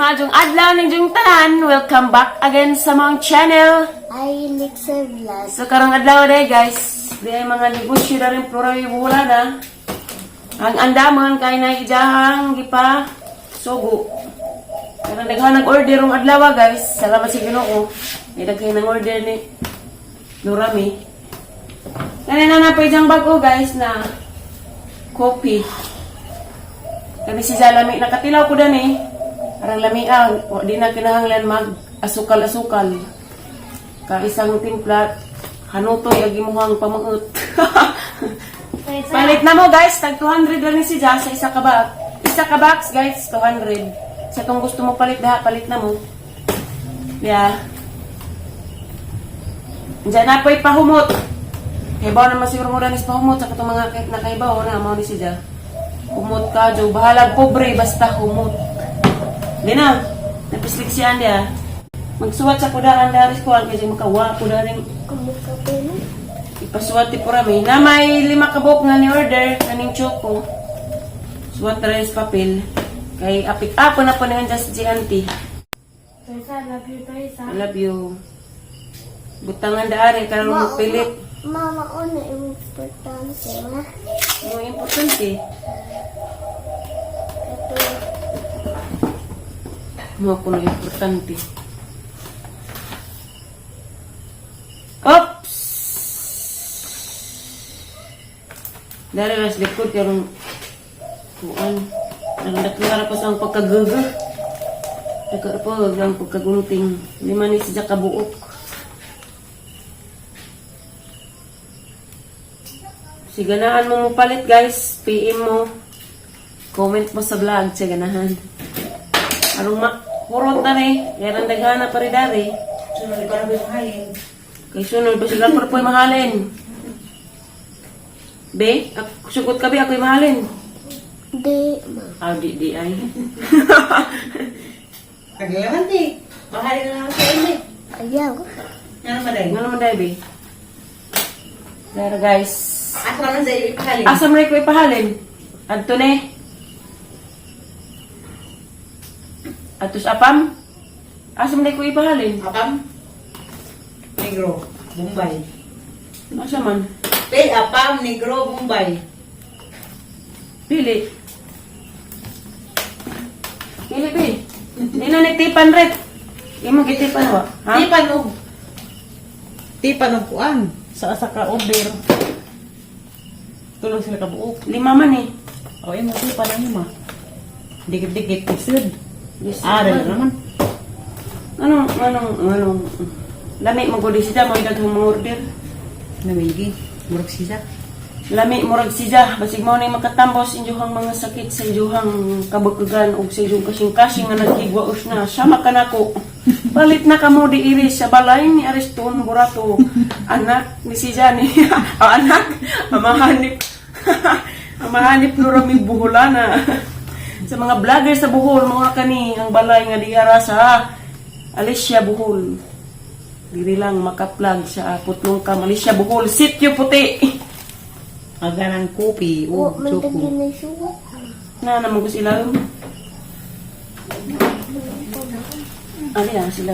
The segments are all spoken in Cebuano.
Maayong adlaw ninyong tanan. Welcome back again sa among channel. Ay, Lixer Vlog. So karong adlaw day guys, di ay mga negosyo na rin Florami Buholana. Ang andamon kay na ijahang gipa sugo. Karong daghan nag order rong adlaw guys. Salamat sa Ginoo. May daghan ng order ni Florami. Kanina na pa ijang bago guys na coffee. Kani si Zalami nakatilaw ko dani. Arang lamiang, o di na kinahanglan mag asukal-asukal. Ka isang timpla, hanutoy ag imuhang pamangut. Palit na mo guys, tag 200 lang ni si Ja sa isa ka box. Isa ka box guys, 200. Sa kung gusto mo palit daha, palit na mo. Yeah. Diyan na po'y pahumot. Kaibaw naman siguro mo danis pahumot sa katong mga kahit nakaibaw na mao ni si Ja. Humot ka, Jo. Bahalag pobre, basta humot. Di na. Napislik siya niya. Magsuwat sa kudaan daris ko ang kasi makawa ko daring Kumuka po mo. ipasuwat ti purami. Na may lima ka buok nga ni order kaning choco. Suwat na rin sa papel. Kay apik ako na po niyan just GNT. Teresa, love you, Teresa. I love you. Butangan daari karon mo pilit. Mama, una importante, ma. Mo importante. Ito, Mo ko na importante. Oops! Dari las likod karong kuan. Ang daklara pa sa ang pagkagaga. Daklara pa ang pagkagunting. Lima ni siya kabuok. Siganaan mo mo palit guys. PM mo. Comment mo sa vlog. Siganahan. Anong ma... Purot na ni. Kaya nang daghana pa rin dari. Sunod ko na mahalin. Kay sunod ba sila pero po'y mahalin. Be, sugot ka be, ako'y mahalin. di, ma. Ah, di, di ay. Kaglaman di. Mahalin na lang sa ini. Ayaw. Nga naman day. Nga naman dahil, be. Pero guys, Ako naman sa iyo ipahalin. asa mo rin ko ipahalin? Adto ne. Atos apam? Asa mo rin ko ipahalin? Apam? Negro. Bombay. Asa man? Pe, apam, negro, Bombay. Pili. Pili, be. Di na nagtipan, Ret. Imo gitipan wa. Ha? Tipan og. Tipan og kuan. Sa asa ka order. Tulog sila kabuok. Lima man eh. O imo tipan ang lima. Dikit-dikit isud. Yes, Ah, dali naman. Anong, anong, anong, lami magudi siya, mo daghang mga order. Namigi. Murag sisa. Lami murag siya, basig mao ni makatambos inyohang mga sakit sa inyohang kabukagan ug sa inyong kasing-kasing nga naghigwaos na sama kanako. Palit na kamo di iris sa balay ni Ariston Burato. Anak ni si Johnny. Ah, anak, amahanip. Amahanip Nurami Buholana. Sa mga vlogger sa Bohol, mga kani ang balay nga diara sa Alicia Bohol. Diri lang makaplug sa Putlong Kam, Alicia Bohol, Sitio Puti. Aga ng kopi O, o choco. mandagin na suwat. Na naman ko sila. Ano yan sila?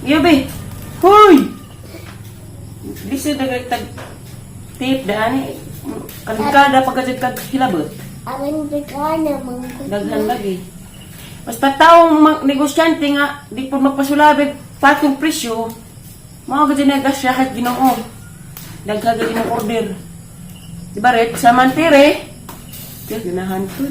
Yobe! Hoy! Bisa dagag tag tape daan eh. Kada pagkajag kag hilabot. Aran dagana, mangkot. Daghan lagi. Basta taong negosyante nga, di po magpasulabig patong presyo, mga ganyan na gasyahat ginoo. Daghan gani mong order. Di ba, Ret? Sa mantere, kaya ganahan ko.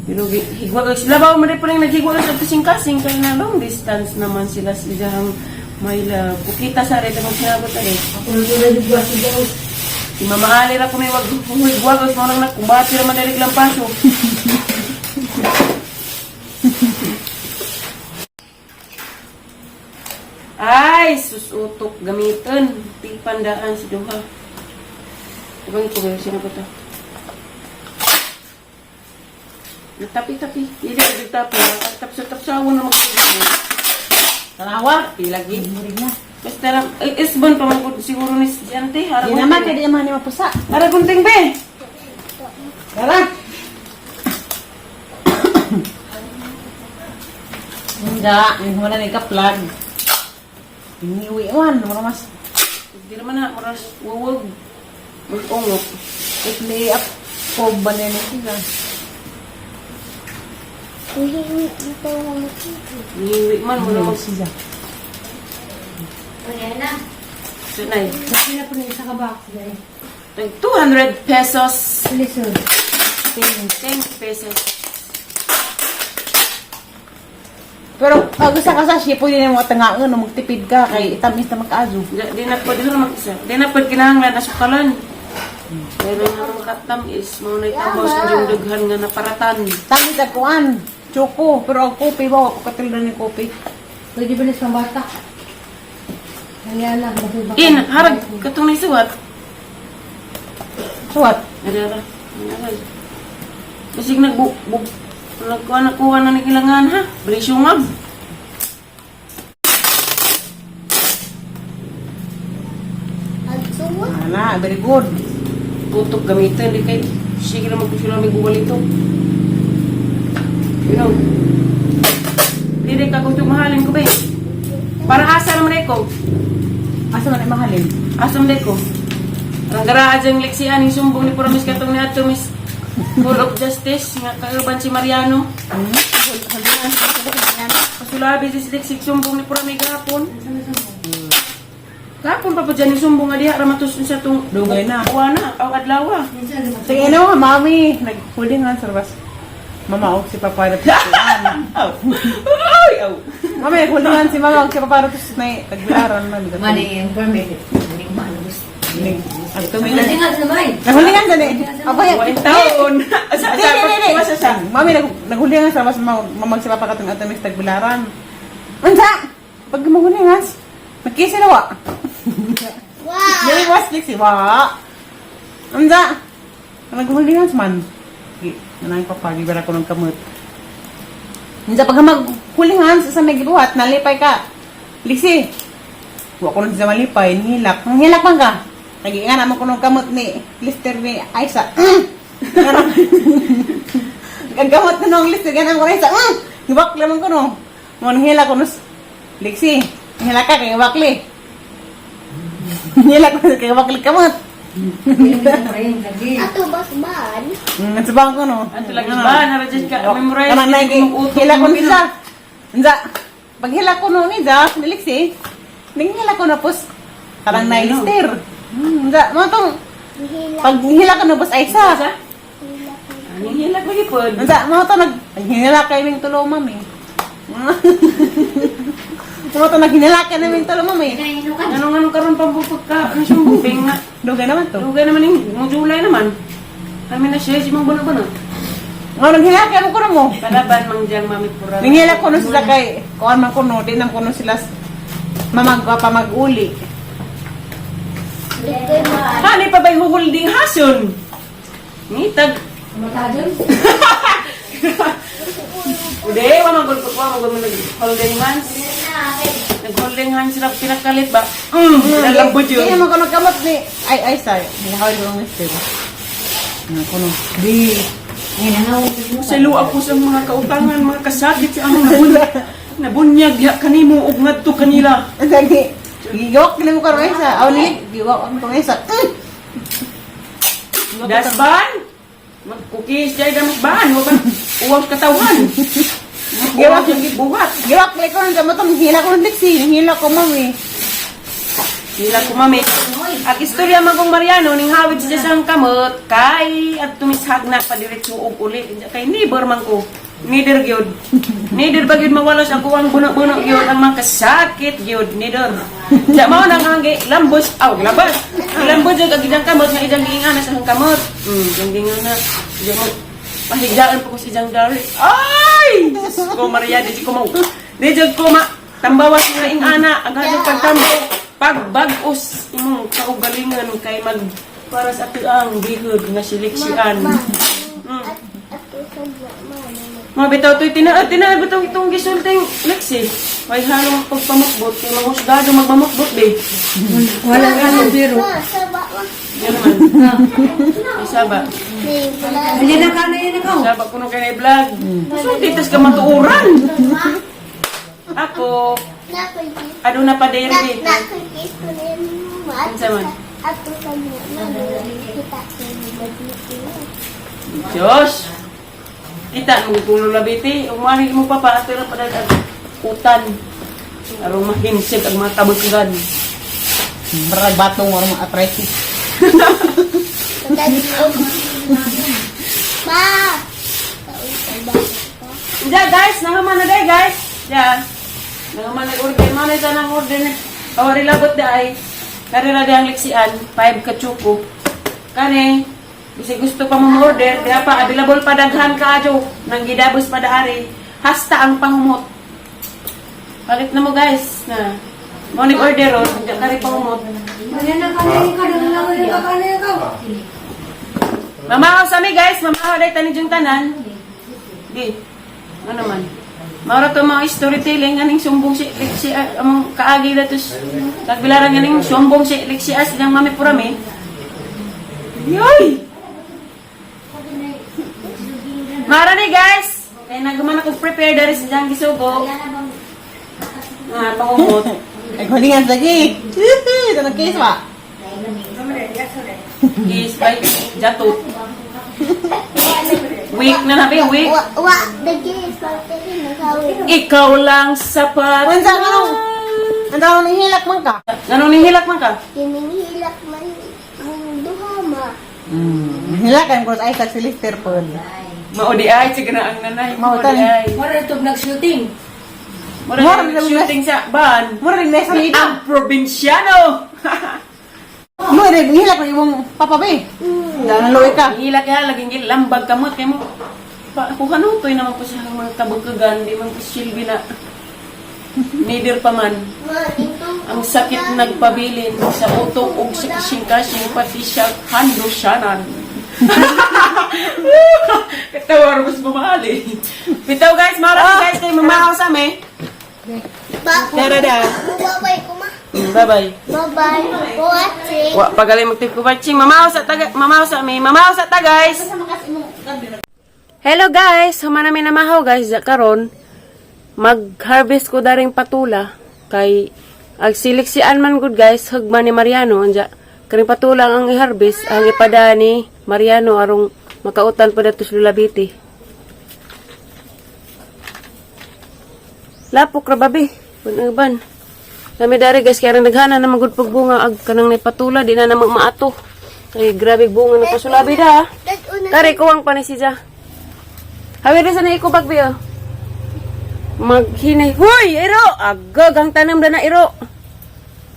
Pero higwa guys, labaw mo rin po rin naghigwa guys at kasing-kasing kaya na long distance naman sila sa iyang may love. Kukita sa rin, ang sinabot na rin. Ako na tulad yung buwas sa Si Mama Ali ra kuno wag huwag wag mo nang nakumbati ra man diri lang paso. Ay, susutok gamiton. Tigpandaan si Duha. Ibang ito ba? Sino ba ito? Nagtapi-tapi. Hindi, nagtapi. Tapsa-tapsawan na magtagpo. Tanawa. Pilagi. Murig na. Basta lang, eh, isbon pa man gud siguro ni Jante. Di naman kay di naman ni mapusa. Hara gunting be. Tara. Hindi, yung wala na ika-plug. Iniwi man, wala mas Di naman na, maras wuwag. Mag-ungok. i-play up ko ba na sila. Uhiwi ito ang makita. Niwi man, wala mag. Sila. Sunay. Pila po na isa ka box, guys. Tag 200 pesos. Lisod. 10 pesos. Pero pag usa ka sa siya, pwede na mo atangaan, no, magtipid ka, kay itamis na magkaazo. Di na pwede na mag-isa. Di na pwede kinahanglan na sukalan. Pero nga makatamis, mo na itabaw sa iyong daghan nga naparatan. Tamis ang kuan, choco, pero ang kopi ba, ako katilda ni kopi. Pwede ba na sa bata? Kaya lang, kasi baka. In, harag, katong nagsuwat. Suwat. Ara, ara. Basig nagbu bu nagkuha na kuha na ni kilangan ha. Balisyo nga. Agsuwat. Ana, very good. Tutok gamitin di kay sige na magkusula may guwal ito. You know. Dili ka gusto mahalin ko ba eh. Para asa naman ko. Asa man ay mahalin? Asa man ko. Ang garaa diyang leksian yung sumbong ni Puramis katong ni Ato Miss Full of Justice nga kauban si Mariano. Pasulabi si Leksik sumbong ni Purami gahapon. Gahapon pa po dyan yung sumbong nga diha ramatos sa tong Dugay na. Uwana, aw adlaw. Sige na, mami. Nag-holding hands, bas. Mama, og si papa na kuan. Aw. Ay, aw. Mami, nag-holding hands si mama, og si papa na tos na tagbilaran man. Mali yung permit. Hindi malabos. Ang kami Hindi nga sa may. Nag-holding hands ani. Ako yan. Wain taon. Sa Di, sa di, di, di. sa sa. Mami, nag-holding hands, bas mamag si papa katong ato mis tagbilaran. Unsa? Pag mahuling hands, nagkisi na wa. Wow! Dili was si wa. Unsa? Nag-holding hands man. Gi, nanay papa, gibara ko ng kamot. Unsa pag mag-holding hands sa may gibuhat, nalipay ka. Liksi. Wa ko nun sa malipay, nihilak. Nanghilak man ka. Nagiingan naman ko ng kamot ni Lister ni Aisa. Ang gamot na nung Lister, ganang ko na isa. Gibak lamang ko no. Mo nanghilak ko nus. Liksi. Nanghilak ka kay bakli. Nanghilak ko kay bakli kamot. Ato basban. Nasabang ko no. Ato lagi ba na dyan ka memorize. Naman na yung utok hila ko mo, nisa. Nza. Pag hila ko no ni za, niliksi. Ning hila ko na pos karang na Lister. Nza, mo tong Hila. pag hila ko na pos ay sa. Sa? Hila ko. Anong hila ko gipod? Nza, mo to nag hinila kay ming tulo mami. Mo to naghinila kay naming tulo mami. Anong anong karon pang pagka ano siyang bing nga. Dugay naman to. Dugay naman yung mo July naman. Kami na siya si Mang Buno-Buno. Nga naghila kay mo kuno mo. Palaban mang diyang mami pura. Ninghila ko no sila kay kuan man kuno di nang kuno sila mamag pa mag-uli. Hani pa ba'y huhulding hason? Ngitag. Matadon. Ude, wa man gud wa man gud nag-holding hands. Nag-holding hands ra pinakalit ba? Lalambot Di yun. naman kuno kamot ni ay ay sorry. Hinahawin ko ng mister. Nga kuno. Di Salo ako sa mga kautangan, mga kasakit sa among nabunyag. Nabunyag diha kanimo ug ngadto kanila. Dali. Gigawak na mo karon isa. Aw ni gigawak ang kong isa. Dasban. Magkukis jay damas ban, wa ban uwang katawan. Gawak. Uwang yung gibuhat. Gigawak ko ng kamot ang hila ko ng diksi. Hila ko mami. Hila ko mami. Ang istorya man kong Mariano ning hawid siya sa kamot kay at tumishag na padiretso og uli kay neighbor man ko. Neither gyud. Neither ba gyud mawalos ang kuwang buno-buno gyud ang mga kasakit gyud neither. Sa mao nang ang lambos aw labas. Lambos jud ang idang kamot nga idang giingana sa ang kamot. Idang giingana. Ijang mo pahigdaan pa ko sa ijang dari. Ay! Diyos ko Maria, di ko mau. Di jud ko ma tambawas nga ingana ang hadlok pagtambo pagbag-os imong kaugalingan kay mag para sa atuang bihod nga siliksian. Ma. At ato sa mama. Mga bitaw to'y tinaad, tinaad bitaw itong gisulting Lexi. Way halong pagpamukbot kay mahusgado magmamukbot be. Wala ka ng biro. Ma, saba ma. Yan naman. Isaba. May vlog. Ayan na ka na yan ka. Isaba kuno kay na vlog. Sulti tas ka matuuran. Ma, Ako, na ko kiss. aduna pa diri Na, dito. na ko kiss ko rin mo. Ato Unsa man? sa, ato sa mga mano. Kita ko ni Badito. Diyos! Kita mo kung lulabiti, umani mo pa pa ato ra pa ang utan. Aron mahinsig ang mga kabaggan. Marag batong or mga arthritis. Ma! Ja guys, nahaman na day guys. Ja. Nahaman nag order man na tanang order. Awari labot day. Kari ra ang liksian, 5 ka chuko. Kani bisag gusto pa mo order, diha pa available pa daghan kaayo nang gidabos pa daari. Hasta ang pangumot. Palit na mo guys na. Mo ni order ron, oh, diya kari pangumot. Ayan na ka na yan ka. Dala yan ka na yan ka. Mamahaw sa mi guys, mamahaw day tani yung tanan. Di. Ano man. Maura to mga storytelling aning sumbong si Lexi ah, among kaagi datos. Tagbilaran aning sumbong si Lexi as nang mami purami. Yoy! Mara ni guys. Kay naguman ako prepare dari sa diyang gisugo. Ah, pangumot. Ay, hulingan lagi. Ito nag-kiss ba? Kiss by jatot. Week na nabi, week. Wa, wa, the kiss. Pagkakin, nakawin. Ikaw lang sapat. Unsa ka nung? Ang tawag ng hilak man ka? Ganun nihilak man ka? Kininghilak man ang duha ma. Hilak ang cross Isaac si Lister po. Maudi ay, sige na ang nanay. Mao Maudi tan. ay. Wala ito nag-shooting. Mura Mura na na shooting sa ban. Mura rin nasa nito. Ang probinsyano! Mura rin hilak ng imong papa be. Dahil luwi ka. Hila kaya laging gil, lambag kamot kay mo. Pa, kung ano to'y naman po siya ang mga tabukagan, di man po silbi na. Neither pa man. Ma, ito. Ang sakit nagpabilin sa utok ug sa kasing-kasing pati siya handosyanan. Katawa mas bumali. Bitaw guys, maraming guys kay mamahaw sa me. Ba, Dara da. bye-bye ko ma. Bye-bye. Bye-bye. Watching. Wa pagaling magtikubatching. Mamahaw sa taga, mamahaw sa me. Mamahaw sa ta guys. Hello guys, human namin namahaw guys karon. Mag-harvest ko daring patula kay ag siliksian man good guys hugman ni Mariano anja. Karing patula ang i-harvest ang ipada ni Mariano arong makautan pa dato sa lulabiti. Lapok ra babi, uban. Lami dari guys kay arang naghana na magud pagbunga ag kanang nay patula di na namang maato. Kay grabe bunga na pasulabi da. Ah. Dat una. Kare kuwang pa ni siya. Hawi rin sa naikubag biyo. Maghinay. Huy! Iro! Agag ang tanam na na iro.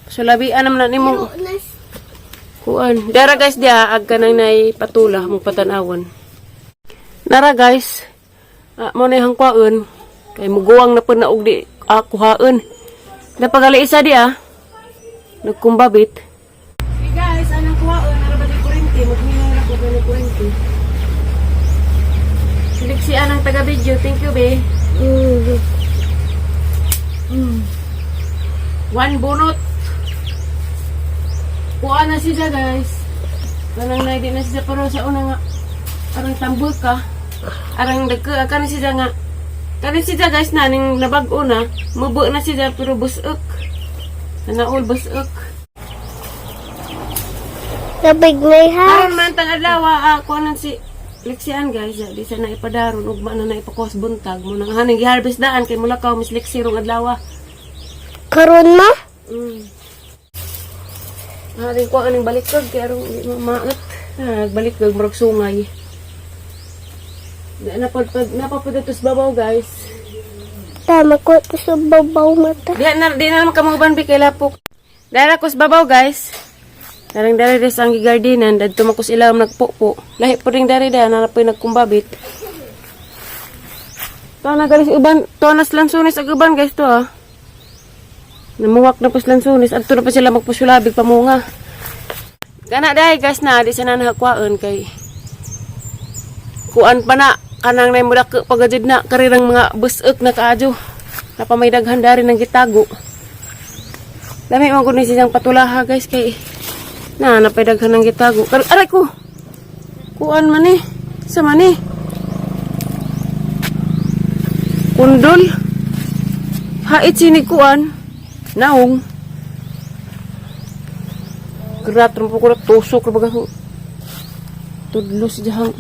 Sulabian naman na nimo. Una. Kuan. Dara guys diya ag kanang nay patula mong patanawon. Nara guys. Ah, mo na yung kwaon. Kay muguwang na pud na og di kuhaon. Napagali isa di ah. Nagkumbabit. Hey guys, anang kuhaon nara ba di kurente? Maghinay ra ko gani kurente. Siliksian ang taga video. Thank you, be. One bunot. Kuha na siya guys. Kanang na di na siya pero sa una nga arang tambol ka. Arang dagko kan siya nga. Kanin siya guys na ning nabag-o na, mubo na siya pero busok. Nanaol busok. Labig na ha. Karon man tang adlaw ah, kuha na si Lexian guys, ya, di sa naipadaron ugma na naipakuwas buntag mo nang haning giharvest daan kay mulakaw mis Lexi rong adlaw. Karon ma? Haring ko aning balikag kay arong di ma maot. Ah, balikag murag sungay. Na napad napapad sa babaw guys. Tama ko ito sa babaw mata. Di na di na naman kamuban bi kay lapok. Dara ko sa babaw guys. Darang dara des ang gigardinan dadto man ko sa ilawom nagpupo. Lahi po ring dari da na napoy nagkumbabit. To na galis uban, to nas lansunis ag uban guys to ah. Namuwak na po sa lansunis. Adto na pa sila magpusulabig pamunga. Gana dai guys na di sa na nahakwaon kay kuan pa na kanang nay mudak pagajud na karirang mga busok na kaadyo. Napamay daghan dari ng gitago. Lami man gud ni siyang patulaha, guys, kay na napay daghan ng gitago. Aray ko. Kuan man eh. Sa man eh. Kundol. Hait sini kuan. Naong. Gerat rumpo ko tusok ra baga. Tudlo si jahang.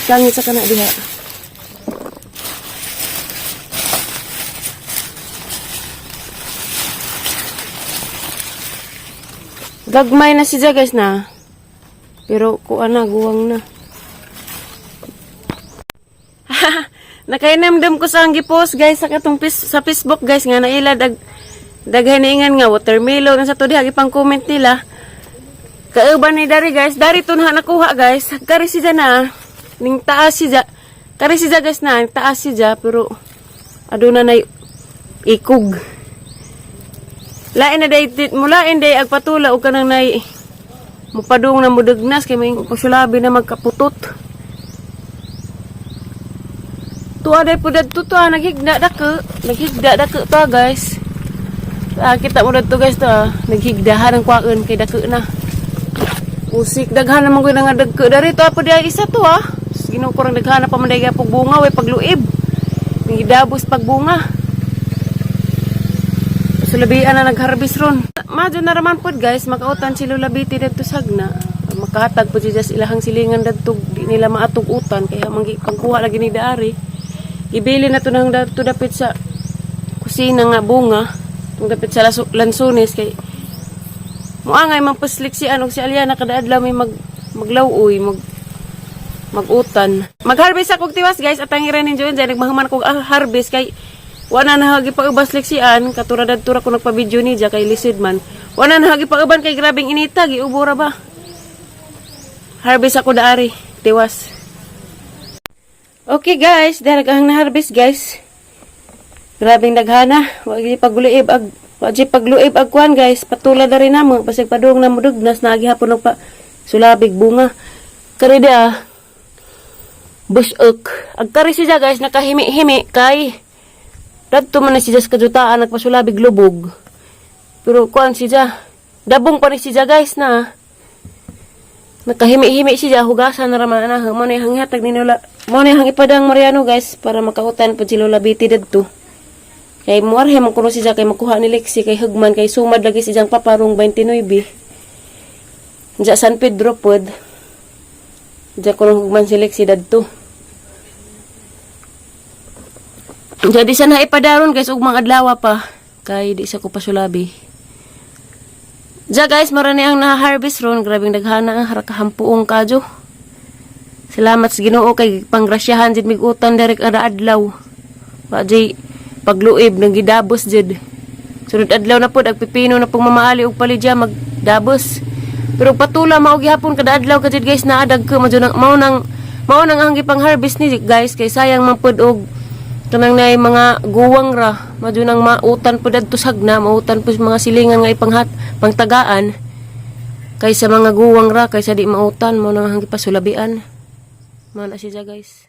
Langit sa kana diha. Gagmay na siya, guys, na. Pero kuan na, guwang na. Nakainamdam ko sa ang gipost, guys, sa katong sa Facebook, guys, nga naila daghay na ingan nga watermelon sa to diha gipang comment nila. Kauban ni dari, guys, dari to na nakuha, guys. Kari siya na ning taas siya. Kari siya, guys, na ning taas siya pero aduna nay ikog. Lain na day mulain day agpatula og kanang nay mupadung na mudagnas kay may pasulabi na magkaputot. Tuwa day po dadto to ah, naghigda dako. Naghigda dako to ah, guys. Ah, kita mo dadto, guys, to ah. Naghigdahan ang kwaon kay dako na. Usik daghan naman ko nga dagko dari to ah, po diay isa to ah. Ginoo ko rang daghan na pa man day pag bunga way pagluib. Nangidabos pagbunga. Sulabian na nagharvest ron. Madyo na raman pod, guys, makautan si Lola Betty dadto sagna. Makahatag po siya sa ilahang silingan dadto, di nila maatog utan kaya manggi pagkuha lagi ni daari. Ibili na to nang dadto dapit sa kusina nga bunga, tung dapit sa lansones kay muangay mangpaslik si anog si Aliana kada adlaw may maglaw-oy, magutan. Mag-harvest ako og tiwas, guys, at ang ira ninyo dyan, nagmahuman kog harvest kay wala na hagi pag-ubas leksian, katura dadtura ko nagpa-video ni kay lisod man. Wala na hagi pag-uban kay grabing inita, giubo ra ba. Harvest ako daari, tiwas. Okay, guys, darag ang na-harvest, guys. Grabing daghana, wa gyud pagluib ag wa gyud pagluib ag kuan, guys, patula dari namo basig padung na mudugnas na gihapon nagpa sulabig bunga. Kari ah. Busok. Ag kari siya, guys, nakahimi-himi kay dadto man na siya sa kajutaan nagpasulabig lubog. Pero kuan siya, dabong pa ni siya, guys, na. Nakahimi-himi siya, hugasan na raman na. Mo na yung hanghatag ni Lola. Mo na yung ipadang Mariano, guys, para makautan po si Lola Betty dadto. Kay muarhe man kuno siya kay makuha ni Lexi kay Hugman kay sumad lagi siyang paparong 29. Diya San Pedro pod. Diya kuno hugman si Lexi dadto. Jadi sa na ipadaron, guys, ug mga adlaw pa kay di sa ko pasulabi. Diya, guys, marani ang na-harvest ron, grabing daghana ang harakahampuong kadyo. Salamat sa Ginoo kay panggrasyahan jud mig utan direk kada adlaw. Wa jay pagluib nang gidabos jud. Sunod adlaw na pod ag pipino na pong mamaali og palidya magdabos. Pero patula mao gihapon kada adlaw ka jud, guys, naadag ko madyo nang mao nang ang gipang harvest ni, guys, kay sayang man pod og kanang nay mga guwang ra madyo nang mautan pod adto sagna, mautan pod mga silingan nga ipanghat pangtagaan kaysa mga guwang ra, kaysa di mautan, mao nang ang gipasulabian. Mao na siya, guys.